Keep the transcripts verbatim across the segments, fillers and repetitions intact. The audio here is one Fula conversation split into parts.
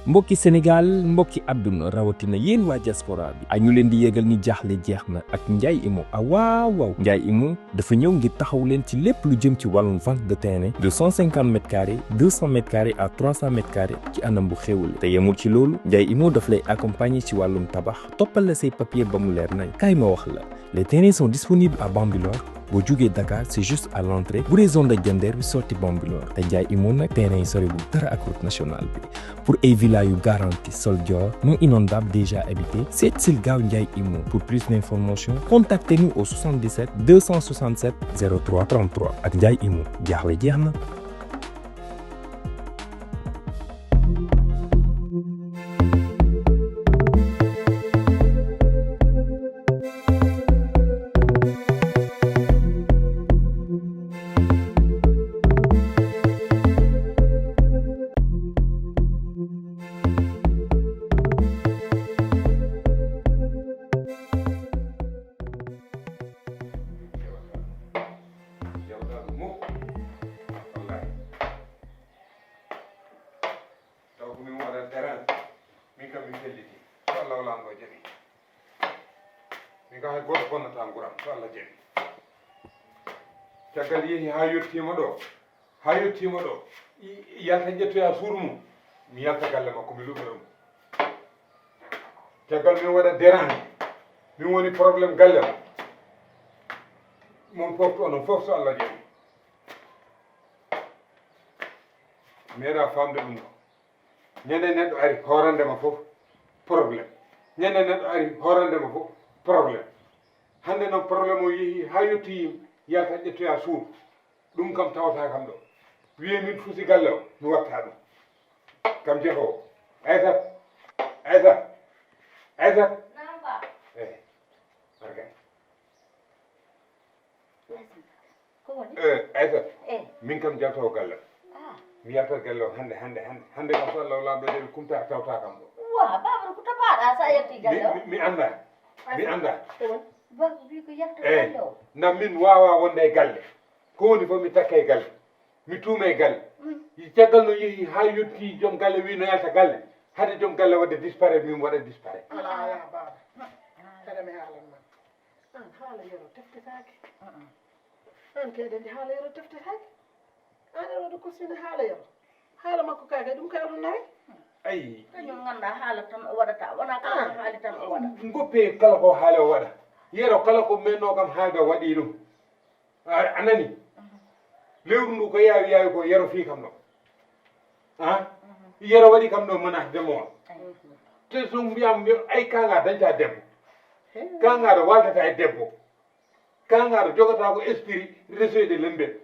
Mbokki Sénégal, mbokki àdduna, rawatina yéen waa diaspora bi, a ñu leen di yëgal ni jaaxle jeex na ak Ndiaye Imo. Ah, waaw waaw, Ndiaye Imo dafa ñëw ngir taxaw leen ci lépp lu jëm ci wàllum vente de terrain, de cent cinquante mètres carrés, deux cents mètres carrés à trois cents mètres carrés, ci anam bu xéwale. Te yemul ci loolu, Ndiaye Imo daf lay accompagner ci wàllum tabax, toppal la say papier ba mu leer nañ. Kaay ma wax la, les terrains sont disponibles à Bambilor. Boo jugee Dakar, c'est juste à l'entrée. Bu dee zone de Diender bi, sorti Bambilor. Te Ndiaye Imo nag, terrain yi soriwul dara ak route nationale bi. Pour ay villa yu garanti, sol Dior, non inondable, déjà habité, seet sil gaaw Ndiaye Imo. Pour plus d'informations, contactez-nous au soixante-dix-sept deux cent soixante-sept zéro trois trente-trois. Ak Ndiaye Imo, jaaxle jeex na. Jawtaɗo mukko. Wallahi. Taw ko min waɗa terrain. Min kam mi felliti. Ko Allah wala ngo jaɓi. Min kam hay goto bonnata nguram. Ko Allah jaɓi. Caggal yehi ha yettima ɗo. Ha yettima ɗo. I- Yalta ƴettoya suudu mum. Mi yalta galle makko mi luɓɓira ɗum. Caggal min waɗa dérange, min woni problème galle o. Mon fof to onon fof so Allah jaɓi. Meeɗa famde ɗum ko. Ñande neɗɗo ari hoorande ma fof problème. Ñande neɗɗo ari hoorande ma fof problème. Hande noon problème o yeehi ha yetti yalta ƴettoya suudu. Ɗum kam tawata kam ɗo. Wiye min fusi galle o, mi watta ɗum. Kam jehoowo. Aysat. Aysat. Aysat. Naam, ba. Eh. Arga. Ko woni? Eh, Aysat. Eh. Min kam jaltowo galle o. Ah. Mi yaltat galle o hande, hande, hande. Hande kam so Allah laamɗo de mi kumta tawta kam ɗo. Wa, baaba ko to mbaɗa sa yalti galle o? Mi, mi, mi annda. Mi annda. Ko woni? Baaba wi ko yalto galle o. Eh. Nam min wawa wonde e galle. Ko woni fof mi takkay galle. Mi tuumay galle. Mm. Caggal no yehi ha yetti joom galle wi no yalta galle. Hade joom galle wadde disparaître min waɗa disparaître. Ala, ala, baaba. Kada mi haalan ma. An haala Yero teftetaake. An kay aɗa anndi haala Yero teftetaake. An aɗa waɗa kosina haala Yero. Haala makko kaa kay ɗum kay oɗon nawi. Ayi. Kañum nganndaa haala tan o waɗata. Wona kala ko haali tan o waɗa. Ngoppe kala ko haali o waɗa. Yero kala ko menno kam haalda waɗi ɗum. A, a nani? Lewru ndu ko yaawi yaawi ko Yero fii kam ɗo. A? Yero waɗi kam ɗo menace de mort. Te so mbiyam mbiya ay kanga dañta debbo. Kanga ɗo waltata e debbo. Kanga ɗo jogata ko esprit resoyde lembe.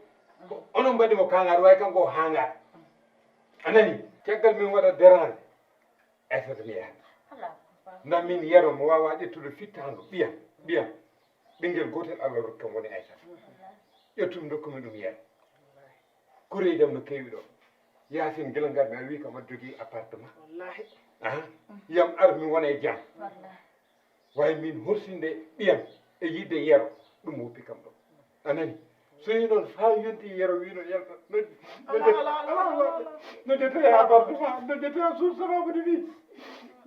Ko onon mbaɗi mo kanga ɗo way kanko o hanga. A nani? Caggal min waɗa dérange. Aysata mi yaha. Nda min Yero mo wawa ƴettude fittaandu ɓiyam, ɓiyam. Ɓinngel gootel Allah rokki kam woni Aysata. Ƴettum dokkumi ɗum Yero. Kureejam no keewi ɗo. Yaasin gila ngar mi a wi kam aɗa jogii appartement. Wallahi. Aha. Yam ar mi wona e jam. Wallahi. Way min horsinde ɓiyam e yidde Yero ɗum woppi kam ɗo. A nani? So yi noon faa yonti Yero wino yalta. No no jetta appartement, no jetta suuf sama ko dini.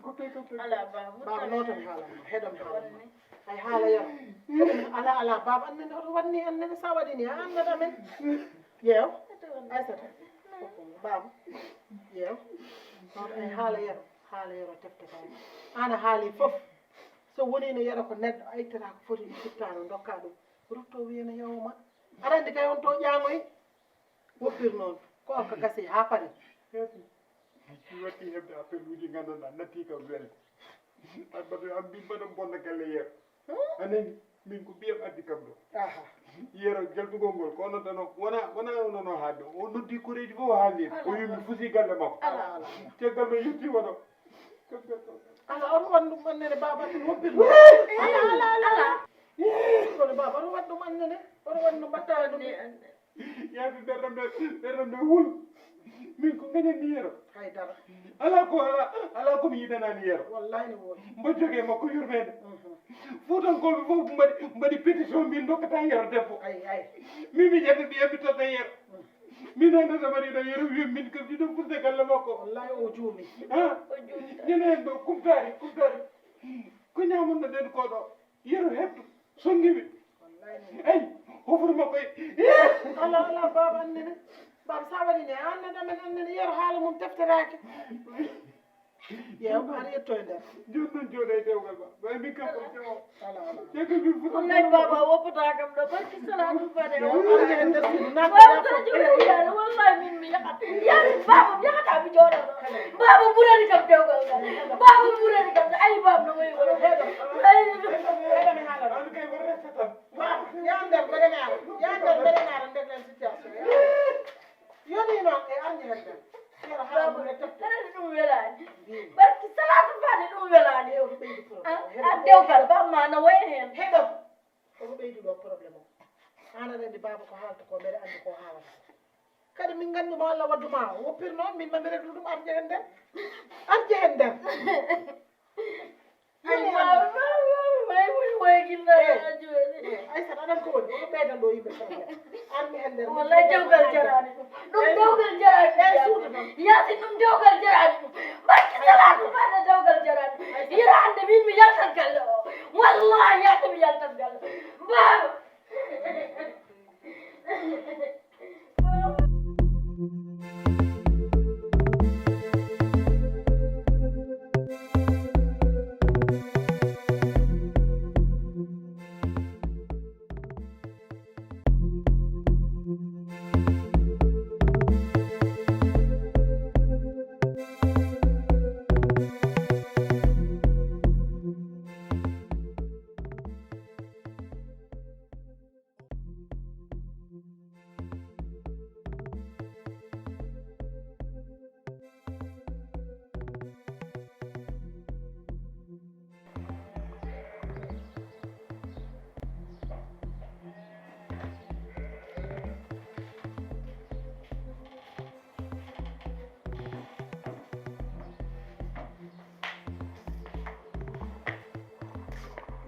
Ko kay kam kay. Ala babu. Babu noto mi haala ma, heɗo mi haala ma. Ay haala Yero. Ala ala babu annene oto wanni annene sa waɗini ha annata men. Yeew. Aysata. Babu. Yeew. Noto ay haala Yero. Haala Yero tefte kay. Ana haali fof. So woni no Yero ko neɗɗo aytata ko foti ɗum ittano dokka ɗum. Rutto wiyana yawma. Aɗa anndi kay on to ƴaaŋoy woppir noon. Ko on ko gasi haa pari. Heɓi. Mi watti heɓde appel uji nganndanɗaa natti kam welde. Aɗa mbaɗa am mbi mbaɗa bonna galle Yero. A nani min ko ɓiyam addi kam ɗo. Aha. Yero jaltugol ngol ko onon tan o wona wona onon o haalde o noddi koreeji fof o haalni o wi mi fusi galle makko. Ala ala. Caggal no yetti wono. Ala oto waɗ ɗum annene baaba aɗa woppir ɗum. Ala ala ala. Kono baaba oto waɗ ɗum annene oto waɗ no mbatta ɗum. Yaafi ɓerɗam ɓe ɓerɗam ɓe wul. Min ko gañanmi Yero. Haydara. Ala ko ala ala ko mi yiɗanani Yero. Wallahi ne woodi. Mbo joge makko yurmeende. Fuutankooɓe fof mbaɗi mbaɗi pétition min dokkata Yero debbo. Ay ay. Min mi ƴetta ɓiyam mi totta Yero. Min hannde so mariiɗo Yero wiyi min kam ɗiɗo fulde galle makko. Wallahi o juumi. Ha? Ñande heen ɗo kumtaari, kumtaari. Ko ñaamanno ɗen ko ɗo? Yero heɓtu, sonngi mi. Wallahi. Eyi, hofru makko e. Ala, ala, baaba annene. Baaba, sa waɗi ne, annene, amen annene, Yero haala mum tefteraaki. Yew, ar yetto e nder. Jooni noon jooɗo e dewgal ma. Way min kam ko jawo. Ala, ala. Jaggal min fof. Wallahi baaba, o woppata kam ɗo. Barki salatu fane. Yew, ar e nder suudu, naat. Baaba, yaafo. Jooɗo yaade. Wallahi min mi yahat. Yaade baaba, mi yahata mi jooɗo ɗo. Baaba ɓurani kam dewgal ngal. Baaba ɓurani kam. Ay baaba no wayi wala. Ay. Heɗo mi haala. An kay won resta tan. Baaba, yaa nder mbeɗa naara. Yaa nder mbeɗa naara, nder leen situation. Yoni noon e arñi hedde. Yero haa Baaba, ɓure tefte. Aɗa anndi ɗum welaani. Mbiimi. Barki salatu fane ɗum welaani. Heɗo ɓeydi problème. Ah, heɗo a dewgal, bamma na wayi heen. Heɗo. Omo ɓeydi ɗo problème o. Aan aɗa anndi baaba ko haalta ko, mbeɗa anndi ko haalata. Kadi min nganndi mo Allah waddu ma o woppir noon, min ma mi reglu ɗum arje heen nder. Arje heen nder. Ay, Yoni Allah. Baaba, baaba, baaba, way woni way gilla Eh, jooni. Eh, Aysata, aɗa ko woni? Omo ɓeydan ɗo yimɓe tan. An mi hannde. Wallahi, dewgal jaraani ɗum. Ɗum dewgal jaraani ɗum, eh, Yaasin. Suudu noon. Yaasin, ɗum dewgal jaraani ɗum. Barki salatu fane dewgal jaraani. Yero hannde min mi yaltan galle o. Wallahi, hannde mi yaltan galle. Baaba.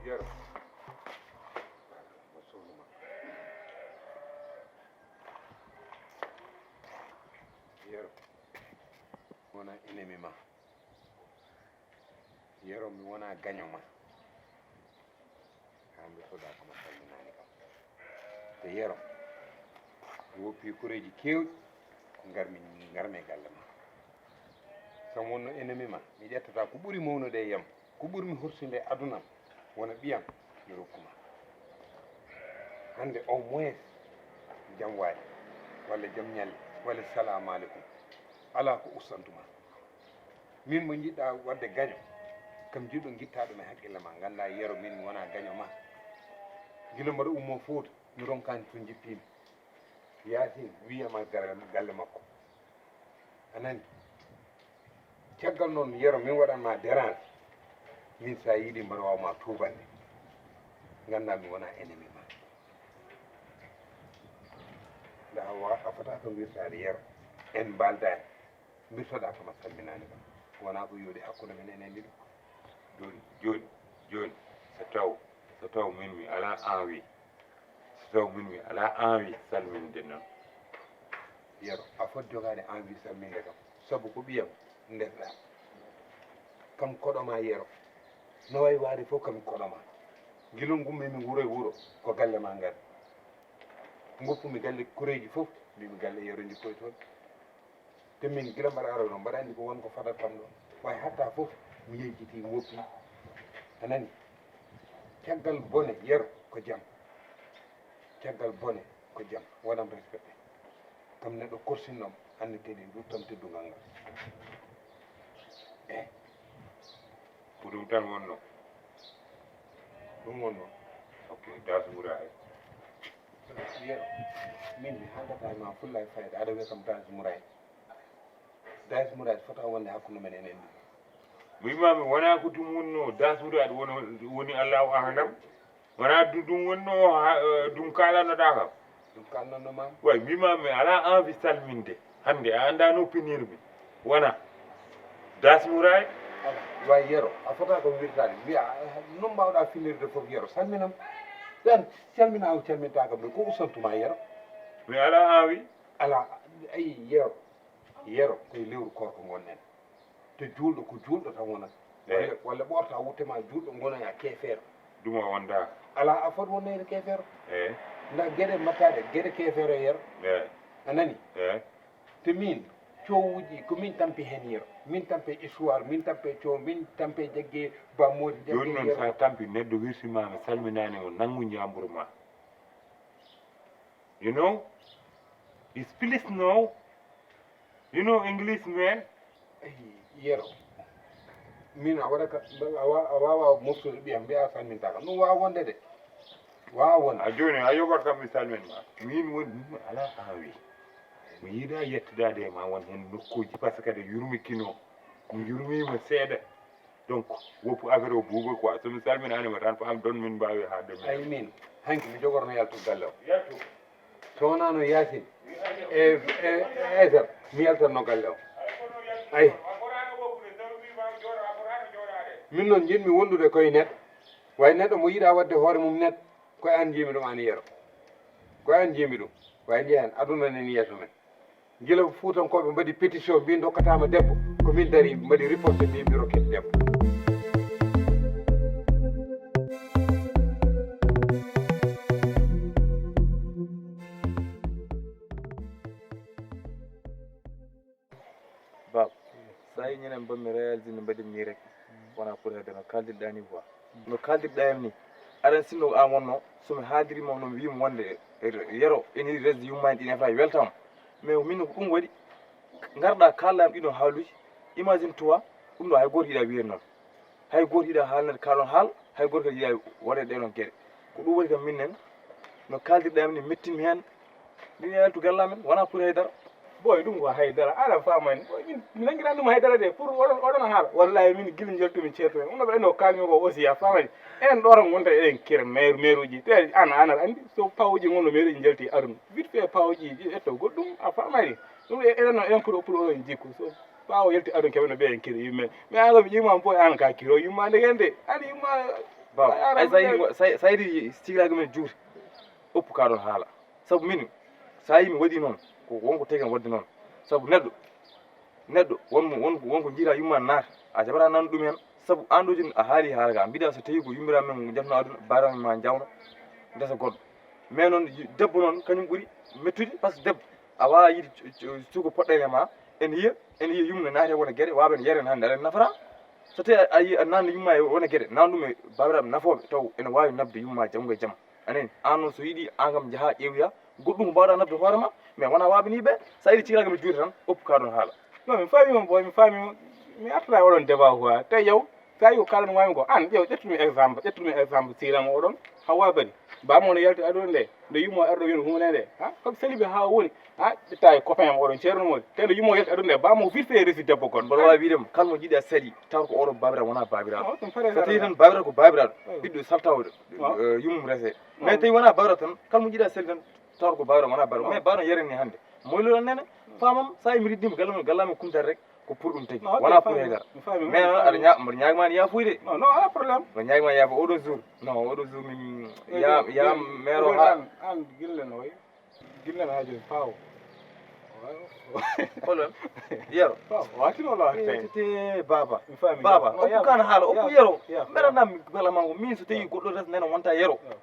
Yero. Yero, mi wona ennemi ma. Yero, mi wona gaño ma. Haa mi soda ko ma salminaani kam. Te Yero, mi woppi koreeji keewɗi, ngarmi, ngarmi e galle ma. So mi wonno ennemi ma, mi ƴettata ko ɓuri mawnude e yam, ko ɓurmi horsinde e aduna am, wona ɓiyam, mi rokku ma. Hannde au moins, jam waali, walla jam ñalle, walla salaamu aleykum. Alaa ko ustantu ma. Min mo njiɗɗa waɗde gaño, kam jiɗɗo ngitta ɗum e hakkille ma, ngannda Yero min mi wona gaño ma. Gila mbaɗa ummo Fuuta, mi ronkani to jippimi. Yaasin wiyama galle, galle makko. A nani? Caggal noon Yero min waɗan ma dérange. Min sa yiɗi mbaɗa waw ma tuubande. Ngannda mi wona ennemi ma. Nda a wa-, a fota ko wirtaade Yero. En mbaldani. Mbirtoɗa kam a salminaani kam. Wona ko yooɗi hakkunde men enen ɗiɗo. Jooni, jooni, jooni, so taw, so taw min mi alaa envie, so taw min mi alaa envie salminde noon. Yero, a foti jogaade envie salminde kam. Sabu ko ɓiyam ndefɗa. Kam koɗo ma Yero. No wayi waade fof kam koɗo ma. Gila ngummi mi wuro e wuro, ko galle ma ngar. Ngoppumi galle koreeji fof, mbimi galle Yero ndi koye toon. Te min gila mbaɗa ara ɗo, mbaɗa anndi ko won ko fadata kam ɗo. Way hatta fof, mi yejjiti, mi woppi. A nani? Caggal bone Yero ko jam. Caggal bone ko jam. Waɗam respecté. Kam neɗɗo korsinɗo, anndi kadi ruttam teddungal ngal. Eh. Ko ɗum tan wonno. Ɗum wonno. Ok, das muraay. Yero, min mi haalata e ma fulla e fayda, aɗa wiya kam das muraay. Das muraay fota wonde hakkunde men enen ɗiɗo. Mi wima mi wona ko ɗum wonno, das muraay woni, woni Allahu ahalam. Wona du-, ɗum wonno ha, eh, ɗum kaalanoɗa kam. Ɗum kaalnanno ma? Way, mbima mi ala envie salminde. Hannde a annda no pinirmi. Wona. Das muraay? Ala. Way Yero, a fota ko wirtaade. Mbiya, no mbawɗa finirde fof Yero, salminam. Yan, salmina o calminta kam ɗo, ko usantuma Yero? Mi ala envie. Ala, Ayi, Yero, Yero, koye lewru koorko ngonɗen. To juulɗo, ko juulɗo tan wonata. Walla, walla ɓorta wutte ma juulɗo, ngonoya keefeero. Ɗum o wonda. Alaa, a foti wonnoyde keefeero. Nda geɗe mattaɗe, geɗe keefeero, Yero. A nani? Te min, coowuji, ko min tampi heen, Yero. Min tampe histoire, min tampe coow, min tampe jagge bammoodi, jagge. Jooni noon, Yero, sa tampi neɗɗo, wirtima, mi salminaani mo, nanngu ñaamburu ma. You know? It's please no. You know English, man? Ay, Yero. Min a waɗa ka, a wa-, a wawa moftude ɓiyam, mbiya salmintaka. Ɗum wawa wonde de. Wawa wonde. A jooni, a yoɓat kam mi salmin ma. Min woni, min ala awi. Mi yiɗa yettudaade e ma won heen nokkuuji, parce que de yurmi kino. Mi yurmima seeɗa. Donc, woppu affaire o buuba quoi. So mi salminaani mo tan, faam ɗon min mbaawi haalde min. Ay min, hanki mi jogorno yaltu galle o. Yaltu. So wonaa no Yaasin e, e, e Aysata, mi yaltatno galle o. Ay. Min noon njiɗmi wondude koye neɗɗo. Way neɗɗo mo yiɗa wadde hoore mum neɗɗo, koye an njiimi ɗum an Yero. Koye an njiimi ɗum. Way njiyan, aduna nani yeeso men. Gila Fuutankooɓe mbaɗi pétition, mbi ndokkataama debbo, ko min dari, mbaɗi riposte, mbi mi rokkete debbo. Bab, so a yi ñinen mbaɗmi réalisé ni mbaɗimi ni rek, wona pour hedde no kaaldirɗa ni quoi. No kaaldirɗa en ni, aɗa sinno an wonno, so mi haaldirima no mbimi wonde Yero ene yiɗi resde yummaani ɗin affaire weltama. Mais min ko ɗum waɗi, ngarɗa kaalɗa am ɗiɗon haaluuji, imagine toi, ɗum ɗo hay gooto yiɗa wiyen noon. Hay gooto yiɗa haalnede kaalon haala, hay gooto kadi yiɗa waɗede ɗeɗon geɗe. Ko ɗum waɗi kam minen, no kaaldirɗa min ni mettinmi heen. Min yaltu galle amen, wona pour haydara. Boy, ɗum ko haydara, aɗa faamani. Boy, min, mi nanngirani ɗum haydara de, pour oɗon, oɗon haala. Wallahi, min gila njaltumi ceertumen. Ɗum ɗo ɓe ɗo kaalmi ko aussi, a faamani. Enen ɗo tan wonta eɗen kira maire, maire uji. Te an, an aɗa anndi, so pawuji ngonno maire uji njalti aduna. Vite fait pawuji, etto goɗɗum, a faamani. Ɗum e-, eɗen no, eɗen pour, pour oɗon jikku. So pawo yalti aduna keɓe no ɓe en kira yummen. Mais an kam ƴiima boy, an ka kiro yumma nde kende. An yumma. Baw, ay sa yi, sa, sa yi sigiraaji men juuti. Oppu ka ɗon haala. Sabu min, so a yii mi waɗii noon, ko won ko tagi am waɗde noon. Sabu neɗɗo, neɗɗo, won mo, won, won ko njiiraa yumma naata, a jaɓataa nan ɗum heen. Sabu aan ɗoo jooni a haalii haala ka, mbiɗaa so tawii ko yummiraaɗo men jahno aduna, baaraaɓe ma njawna, ndesa goɗɗo. Mais noon, debbo noon, kañum ɓuri mettude, par ce que debbo, a waawaa yiide cu-, cu-, suuka poɗɗeele ma, ene yiya, ene yiya yumma naati e wona geɗe, waawa ene yere hannde, aɗa nafata. So tawii a, a yii a naatna yumma e wona geɗe, naat ɗum e baabiraaɓe nafooɓe, taw ene waawi nafde yumma janngo e jam. A nani? Aan noon so yiɗi, aan kam njahaa ƴeewoya goɗɗum ko mbaawɗaa nafde hoore ma, mais wonaa waaɓe nii ɓe. So a yiɗi cikkiraaka mi juuti tan, oppu ka ɗon haala. Non, mi faami mon, boy, mi faami mon. Mi artata e oɗon débat quoi. Tawi yow, so a yii ko kaalan waami ko, aan ƴeew, ƴettu mi exemple, ƴettu mi exemple, sirama oɗon, Hawa Bari. Ba mo no yalti aduna nde, nde yumma arɗo wiino huunde nde. Ha? Ko saliɓe haa woni. Ha? Ƴetta e copain am oɗon, Ceerno Mody. Tawi nde yumma yalti aduna nde, ba mo vite fait resi debbo goɗɗo. Mboɗo waawi wiide mo, kala mo jiɗi a sali, taw ko oɗon baabiraaɗo, wonaa baabiraaɗo. Oh, ɗum fare. So tawii tan baabiraaɗo ko baabiraaɗo, ɓiɗɗo saltawde, eh, yummum rese. Mais tawi wonaa baabiraaɗo tan, kala mo jiɗa selli tan, tawata ko baabiraaɗo, wonaa baabiraaɗo. Mais baabiraaɗo yeren ni hannde. Moyloɗon nene, faamam, so a yii mi riddima galle mum, galle amen kumtata rek, ko pour ɗum tagi. Wonaa pour haydara. Mais noon, aɗa ñaa-, mboɗo ñaagima yaafuya de. Non, non, alaa problème. Mboɗo ñaagima yaafuya oɗo jour. Non, oɗo jour min ya, ya meero ha. An, an gille no wayi. Gillan haa jooni, paawo. Holon? Yero. Paawo, waati no laawata tawi. Te, te, baaba. Mi faami. Baaba, no, oppu yaa, kan haala, oppu yaa, Yero. Yaa, mbeɗa yaa. Nam bala mango, min so tawi goɗɗo res nena wonta Yero. Yaa.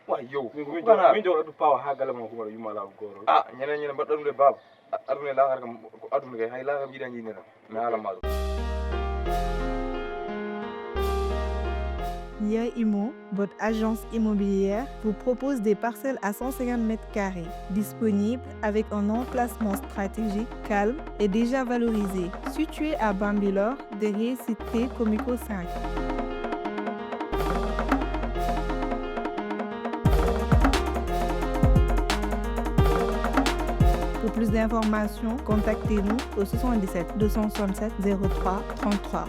Wa yow, min, min oppu kan jogo, haala. Min jogo addu paawo haa galle mango kuma yumma laaw goro. Ah, ñene, ñene mbaɗɗon ɗum de baaba. Ah, aduna e laaxara kam, ko aduna kay, hay laaxara kam yiɗa ñiinira. Mi haala ma ɗum. Yaa Imo, votre agence immobilière, vous propose des parcelles à cent cinquante mètres carrés, disponibles avec un emplacement stratégique, calme et déjà valorisé. Situé à Bambilor, derrière Cité Comico cinq. Pour plus d'informations, contactez-nous au soixante-dix-sept deux cent soixante-sept zéro trois trente-trois.